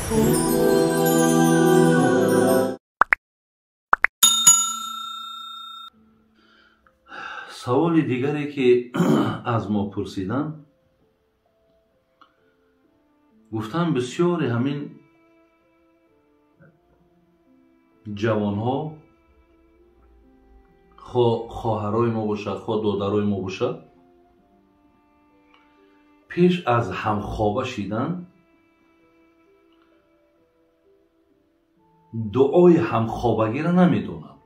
Саволи дигаре ки аз мо пурсиданд, гуфтанд бисёри ҳамин ҷавонҳо, хо хоҳарои мо бошад, хо додарои мо бошад, пеш аз ҳамхоба шидан дуои ҳамхобагиро намедонанд.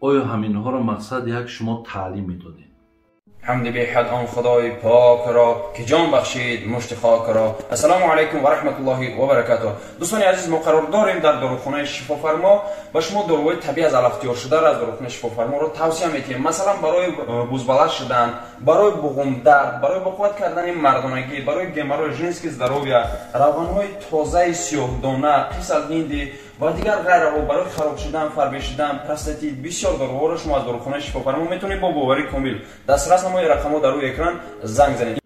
Оё ҳаминҳоро мақсад як шумо таълим медодед? ҳамди беҳад он худои покро ки ҷон бахшид мушти хокро. Ассалому алайкум ва раҳматуллоҳи ва баракатуҳ. Дӯстони азиз, мо қарор дорем дар дорухонаи Шифофармо ба шумо доруҳои табиӣ аз алаф тиёр шударо аз дорухонаи Шифофарморо тавсия метиҳем. Масалан, барои бузбаланд шудан, барои буғумдард, барои бақувват кардани мардонагӣ, барои геморрой, женский здоровье, равғанҳои тозаи сиёҳдона, қис аз нинди ва дигар ғайраҳо, барои хароб шудан, фарбе шудан, простатит, бисёр доруҳоро шумо аз дорухонаи Шифофармо метавонед бо боварии комил дастрас намоед. Рақамҳо дар рӯи экран, занг занед.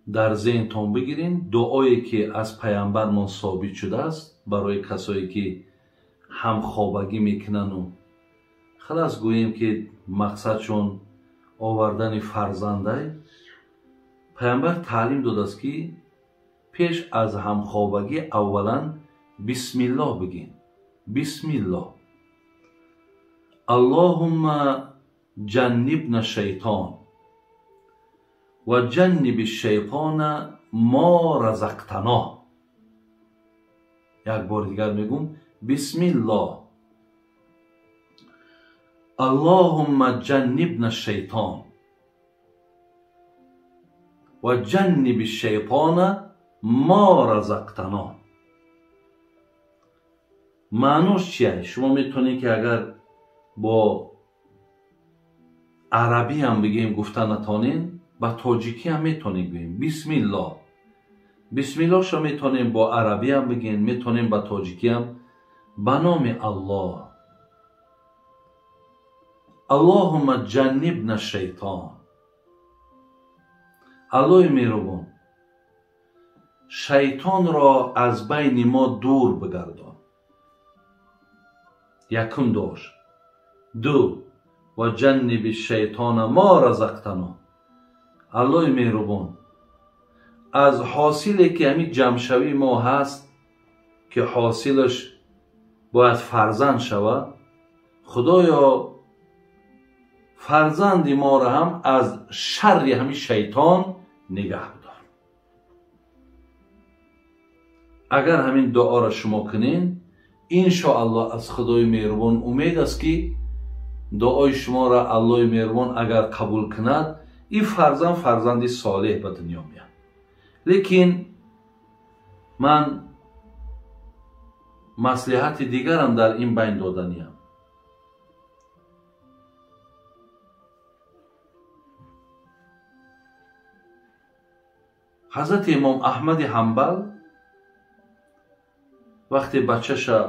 Дар зеҳнтон бигирин дуое ки аз паямбармон собит шудааст барои касое ки ҳамхобагӣ мекунану халас гӯем ки мақсадшон овардани фарзандай, паямбар таълим додааст ки пеш аз ҳамхобагӣ аввалан бисмиллоҳ бигин. Бисмиллоҳ, аллоҳумма ҷаннибна шайтон ва ҷанниби шайтона мо разақтано. Як бори дигар мегӯм: бисмиллоҳ, аллоҳумма ҷаннибна шайтон ва ҷанниби шайтона мо разақтано. Маънош чия? Шумо метавонед ки агар бо арабӣ ҳам бигем гуфта натонед, ба тоҷикӣ ҳам метавонем гӯем. Бисмиллоҳ, бисмиллоҳшо метавонем бо арабӣ ҳам бигем, метавонем ба тоҷикӣ ҳам. Ба номи Аллоҳ, аллоҳумма ҷаннибна шайтон, Аллоҳи меҳрубон, шайтонро аз байни мо дур бигардон. Якум дош. Ду, ва ҷанниби шайтона мо разақтано. Аллоҳи меҳрубон, аз ҳосиле ки ҳамин ҷамъшавии мо ҳаст, ки ҳосилаш бояд фарзанд шавад, худоё фарзанди моро ҳам аз шарри ҳамин шайтон нигаҳ бидор. Агар ҳамин дуоро шумо кунед, иншоаллоҳ аз худои меҳрубон умед аст ки дуои шуморо Аллоҳи меҳрубон агар қабул кунад, ин фарзанд фарзанди солеҳ ба дунё меяд. Лекин ман маслиҳати дигарам дар ин байн доданиям. Ҳазрати имом Аҳмади Ҳанбал вақте бачаша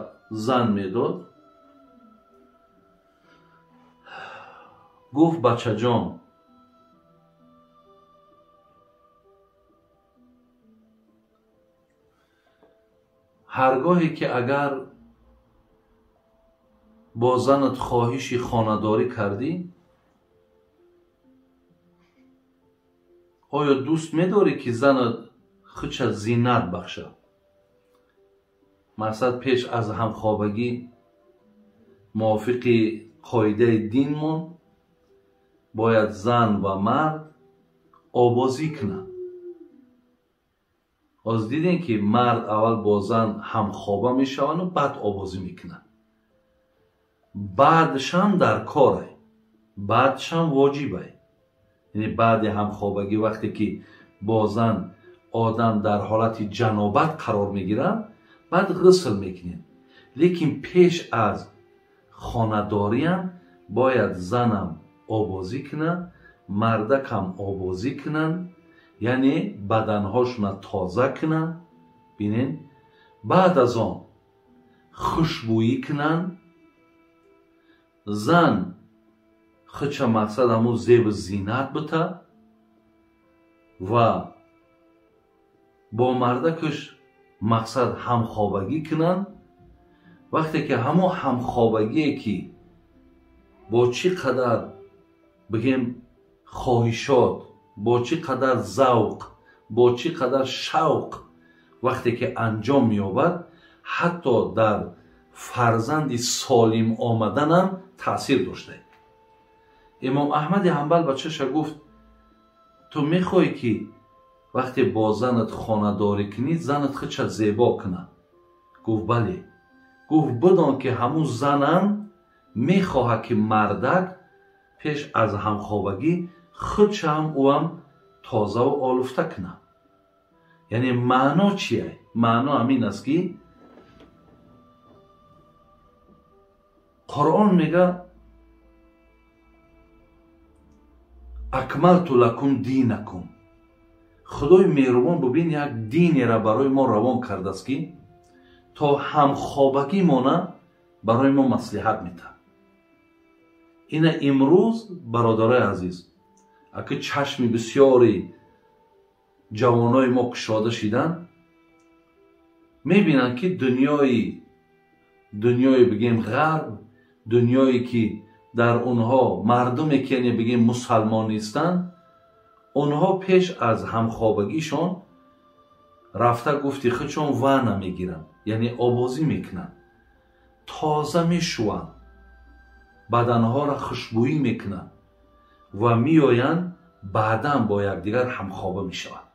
зан медод, гуфт: бачаҷон, ҳаргоҳе ки агар бо занат хоҳиши хонадорӣ кардӣ, оё дӯст медорӣ ки занат худша зинат бахшад? Мақсад пеш аз ҳамхобагӣ мувофиқи қоидаи динмон бояд зан ва мард обозӣ кунанд. Оз дидем ки мард аввал бо зан ҳамхоба мешаванду баъд обозӣ мекунанд. Баъдшам дар корай, баъдшам воҷибай. Яъне баъди ҳамхобагӣ вақте ки бо зан одам дар ҳолати ҷанобат қарор мегирад, баъд ғусл мекунем. Лекин пеш аз хонадориам бояд занам обозӣ кунад, мардакам обозӣ кунанд, яъне баданҳошона тоза кунанд. Бинен, баъд аз он хушбӯӣ кунанд. Зан худша мақсад ҳамун зебу зинат бита ва Бо мардакаш мақсад ҳамхобагӣ кунанд. Вақте ки ҳамон ҳамхобагие ки бо чӣ қадар бигем хоҳишот, бо чӣ қадар завқ, бо чӣ қадар шавқ вақте ки анҷом меёбад, ҳатто дар фарзанди солим омаданам таъсир дошта. Имом Аҳмади Ҳанбал ба чаша гуфт: ту мехоҳӣ ки вақте бо занат хонадорӣ кунӣ, занат худша зебо кунад? Гуфт: бале. Гуфт: бидон ки ҳамун занам мехоҳад ки мардак пеш аз ҳамхобагӣ худшаам ӯам тозаву олуфта кунад. Яъне маъно чие? Маъно ҳамин аст ки Қуръон мега: акмалту лакум динакум. Худои меҳрубон бубин як динеро барои мо равон кардааст ки то ҳамхобагӣ мона барои мо маслиҳат метаҳад. Ина имрӯз бародарои азиз, аки чашми бисёри ҷавонои мо кушода шидан, мебинанд ки дунёи бигем ғарб, дунёе ки дар онҳо мардуме ки яъне бигем мусалмон нестанд, онҳо пеш аз ҳамхобагишон рафта гуфти худшон вана мегиранд, яъне обозӣ мекунанд, тоза мешӯванд, баданҳоро хушбӯӣ мекунанд ва меоянд, баъдан бо якдигар ҳамхоба мешаванд.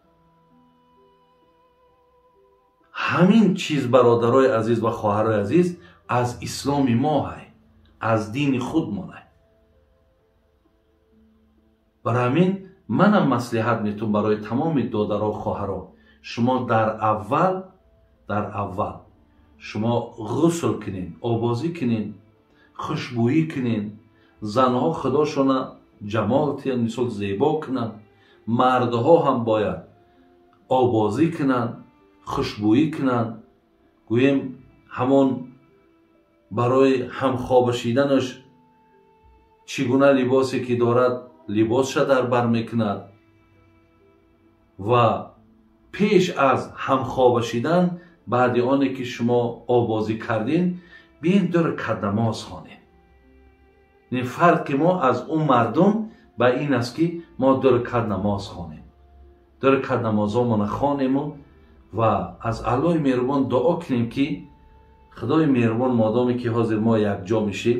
Ҳамин чиз бародарои азиз ва хоҳарои азиз аз исломи мо ҳай, аз дини худмон ҳай. Барои ҳамин манам маслиҳат метум барои тамоми додаро хоҳаро: шумо дар аввал шумо ғусл кунед, обозӣ кунед, хушбӯӣ кунед, занҳо худошона ҷамол тиҳанд, мисол зебо кунанд, мардҳо ҳам бояд обозӣ кунанд, хушбӯӣ кунанд. Гӯем ҳамон барои ҳамхоба шиданаш чӣ гуна либосе ки дорад, либосша дар бар мекунад ва пеш аз ҳамхоба шидан, баъди оне ки шумо обозӣ кардин, биен ду ракат намоз хонед. Фарқи мо аз он мардум ба ин аст ки мо ду ракат намоз хонем, ду ракат намозҳомона хонему ва аз Аллоҳи меҳрубон дуо кунем ки Худои меҳрубон модоме ки ҳозир мо якҷо мешем,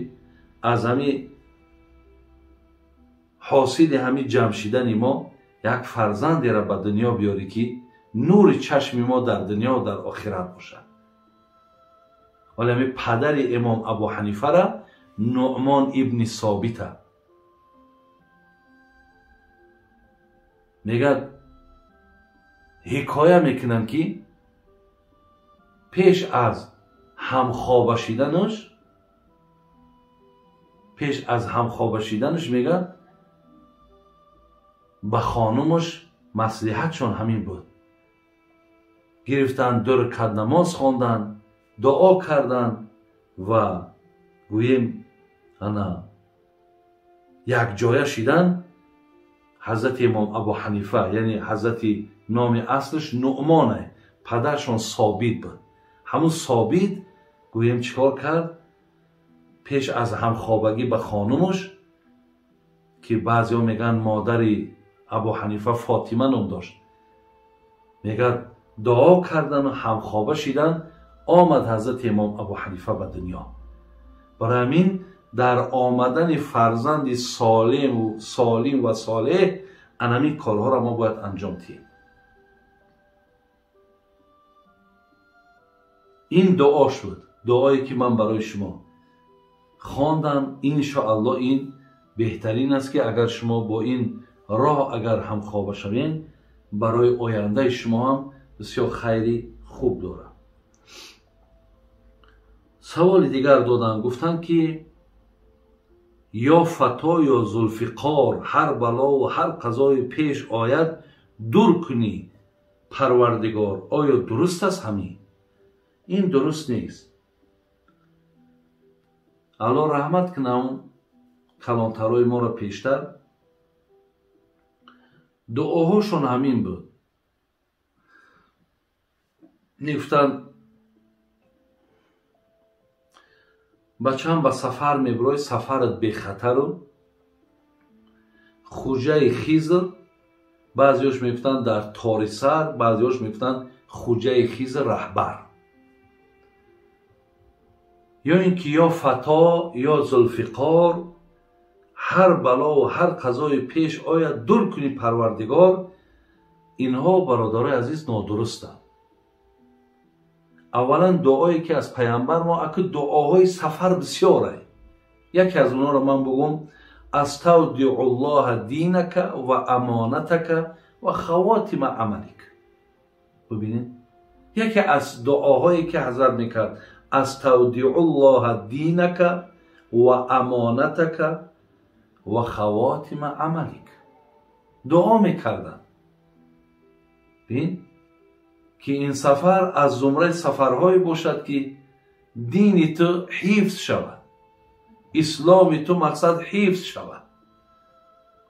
аз ҳами ҳосили ҳами ҷамъ шидани мо як фарзандеро ба дунё биёрӣ ки нури чашми мо дар дунё дар охират бошад. Вале ҳами падари имом Абу Ҳанифара Нуъмон ибни Собита мегӯяд, ҳикоя мекунанд ки пеш аз ҳамхоба шиданаш, мегӯяд ба хонумаш маслиҳатшон ҳамин буд. Гирифтанд, ду ракат намоз хонданд, дуо карданд ва гӯем ана якҷоя шидан. Ҳазрати имом Абу Ҳанифа, яъне ҳазрати номи аслаш Нуъмоне, падаршон Собит буд. Ҳамун Собит гӯем чӣ кор кард? Пеш аз ҳамхобагӣ ба хонумаш, ки баъзеҳо мегӯянд модари Абу Ҳанифа Фотима ном дошт, мегӯяд дуо кардану ҳамхоба шидан, омад ҳазрати имом Абу Ҳанифа ба дунё. Барои ҳамин дар омадани фарзанди солим ва солеҳ анамин корҳоро мо бояд анҷом диҳем. Ин дуо шуд, дуое ки ман барои шумо хондам. Иншоаллоҳ ин беҳтарин аст ки агар шумо бо ин роҳ агар ҳамхоба шавед, барои ояндаи шумо ҳам бисёр хайри хуб дорад. Саволи дигар доданд, гуфтанд ки ё фато ё зулфиқор, ҳар балову ҳар қазое пеш ояд дур кунӣ Парвардигор, оё дуруст аст ҳамин? Ин дуруст нест. Аллоҳ раҳмат кунад калонтарои моро пештар дуоҳошон ҳамин буд. Мегуфтанд бачаам ба сафар мебурой, сафарат бехатару хуҷаи Хизр. Баъзеҳош мегуфтанд дар торисар, баъзеҳош мегуфтанд хуҷаи Хизр раҳбар. Ё ин ки ё фато ё Зулфиқор, ҳар балову ҳар қазое пеш ояд дур кунӣ Парвардигор. Инҳо, бародарои азиз, нодурустанд. Аввалан дуое ки аз пайғамбар мо аку дуоҳои сафар бисёре. Яке аз онҳоро ман бугум: аставдиу ллоҳа динака ва амонатака ва хавотима амалик. Бибинед, яке аз дуоҳое ки ҳазрат мекард: аставдиу ллоҳа динака ва амонатака ва хавотима амалик. Дуо мекарданд, бин ки ин сафар аз зумраи сафарҳое бошад ки дини ту ҳифз шавад, исломи ту мақсад ҳифз шавад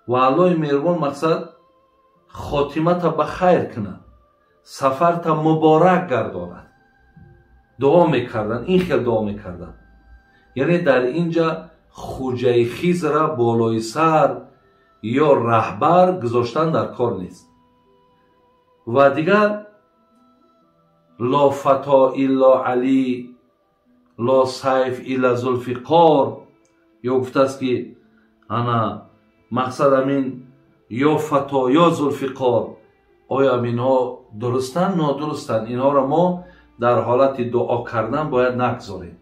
ва Аллоҳи меҳрубон мақсад хотимата ба хайр кунад, сафарта муборак гардонад. Дуо мекарданд, ин хел дуо мекарданд. Яъне дар инҷа хуҷаи Хизра болои сар ё раҳбар гузоштан дар кор нест. Ва дигар ло фато илло Али, ло сайф илла Зулфиқор, ё гуфтааст ки ана мақсад амин ё фато ё Зулфиқор. Оё инҳо дурустанд, нодурустанд? Инҳоро мо дар ҳолати дуо кардан бояд нагзорем,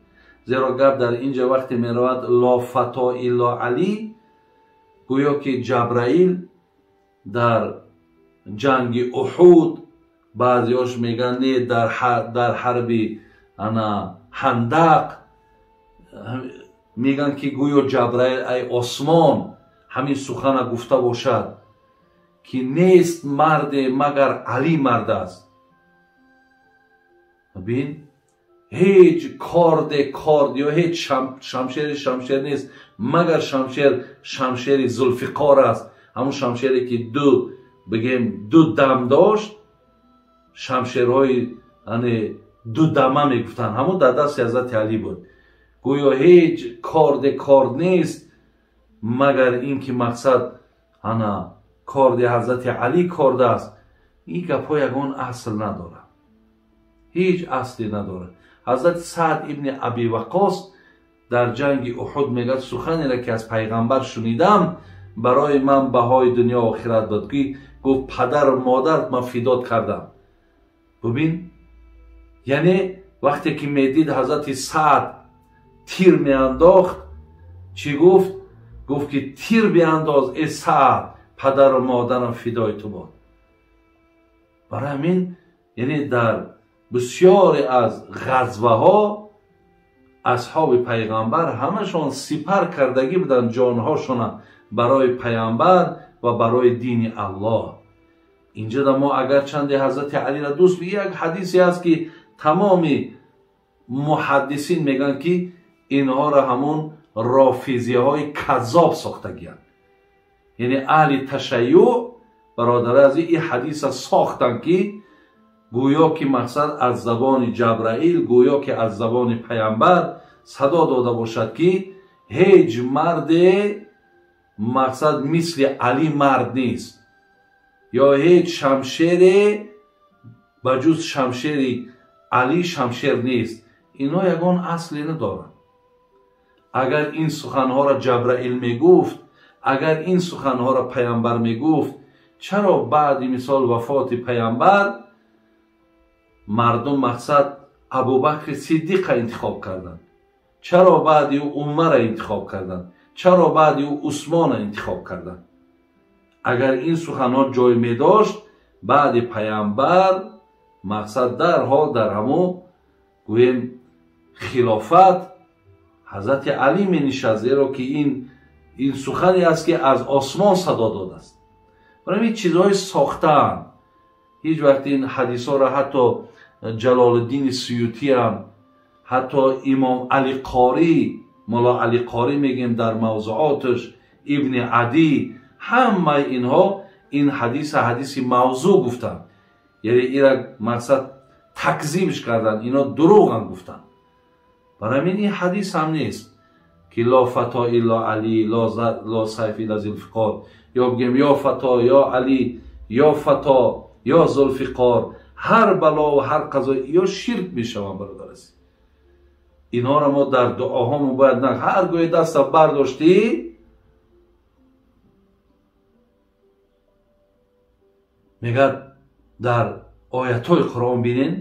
зеро гап дар инҷа вақте меравад ло фато илло Али, гӯё ки Ҷабраил дар ҷанги Уҳуд, баъзеҳош мегӯянд не, дар ҳарби ана Ҳандақ, мегӯянд ки гӯё Ҷабраил ай осмон ҳамин сухана гуфта бошад ки нест марде магар Али мард аст. Бин, ҳеҷ корде корд ё ҳеҷ шамшери шамшер нест магар шамшер шамшери Зулфиқор аст. Ҳамун шамшере ки ду бигем ду дам дошт, шамшерҳои ду дама мегуфтанд, ҳамун дар дасти ҳазрати Алӣ буд. Гӯё ҳеҷ корде корд нест магар ин ки мақсад ана корди ҳазрати Алӣ корд аст. Ин гапҳо ягон асл надорад, ҳеҷ асле надорад. Ҳазрати Саъд ибни Аби Ваққос дар ҷанги Уҳуд мегӯяд: суханеро ки аз пайғамбар шунидам барои ман баҳои дунё охират буд, ки гуфт падару модарат ман фидот кардам. Бубин, яъне вақте ки медид ҳазрати Саъд тир меандохт, чӣ гуфт? Гуфт ки тир биандоз э Саъд, падару модарам фидои ту бод. Барои ҳамин яъне дар бисёре аз ғазваҳо асҳоби пайғамбар ҳамашон сипар кардагӣ буданд ҷонҳошона барои пайғамбар ва барои дини Аллоҳ. Инҷа да мо агарчанде ҳазрати Алиро дӯст, як ҳадисе аст ки тамоми муҳаддисин мегӯянд ки инҳоро ҳамун рофизиҳои каззоб сохтагиянд. Яъне аҳли ташайюъ, бародари азиз, ин ҳадиса сохтанд ки гӯё ки мақсад аз забони Ҷабраил, гӯё ки аз забони пайғамбар садо дода бошад ки ҳеҷ марде мақсад мисли Алӣ мард нест ё ҳеҷ шамшере ба ҷуз шамшери Алӣ шамшер нест. Инҳо ягон асле надоранд. Агар ин суханҳоро Ҷабраил мегуфт, агар ин суханҳоро пайғамбар мегуфт, чаро баъди мисол вафоти пайғамбар мардум мақсад Абубакри Сиддиқа интихоб карданд? Чаро баъди ӯ Умара интихоб карданд? Чаро баъди ӯ Усмона интихоб карданд? Агар ин суханҳо ҷой медошт, баъди пайғамбар мақсад дарҳол дар ҳамун гӯем хилофат ҳазрати Алӣ менишаст, зеро ки ин сухане аст ки аз осмон садо додааст. Барои ин чизҳои сохтаанд. Ҳеҷ вақт ин ҳадисҳоро ҳатто Ҷалолиддини Суютиам, ҳатто имом Али Қорӣ, Мулло Али Қорӣ мегӯем дар мавзуоташ, Ибни Адӣ, ҳамаи инҳо ин ҳадиса ҳадиси мавзӯъ гуфтанд. Яъне ира мақсад такзибш кардан, ино дурӯғам гуфтанд. Барои ҳамин ин ҳадис ҳам нест ки ло фато илло Али, ло сайф илла Зулфиқор, ё бигем ё фато ё Али, ё фато ё Зулфиқор. Ҳар бало ва ҳар қазо ё ширк мешаванд, бародар азиз. Инҳоро мо дар дуоҳомон бояд на ҳар гоҳе даста бардоштӣ мегӯяд дар оятҳои Қуръон бинен,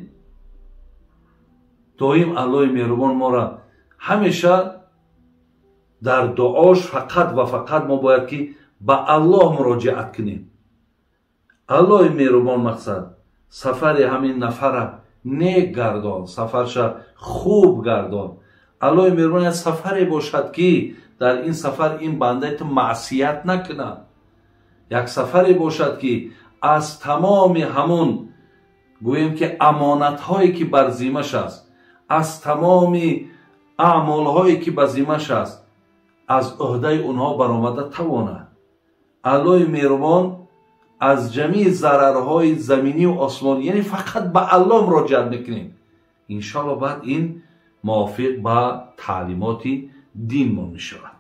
доим Аллоҳи меҳрубон моро ҳамеша дар дуош фақат ва фақат мо бояд ки ба Аллоҳ муроҷиат кунем. Аллоҳи меҳрубон мақсад сафари ҳамин нафара нек гардон, сафарша хуб гардон. Аллоҳи меҳрубон як сафаре бошад ки дар ин сафар ин бандаи ту маъсият накунад, як сафаре бошад ки аз тамоми ҳамун гӯем ки амонатҳое ки бар зиммаш аст, аз тамоми аъмолҳое ки ба зиммаш аст, аз ӯҳдаи онҳо баромада тавонад. Аллоҳи меҳрубон аз ҷамеи зарарҳои заминию осмонӣ, яъне фақат ба Аллоҳ муроҷиат мекунем, иншоалло баъд ин мувофиқ ба таълимоти динмон мешавад.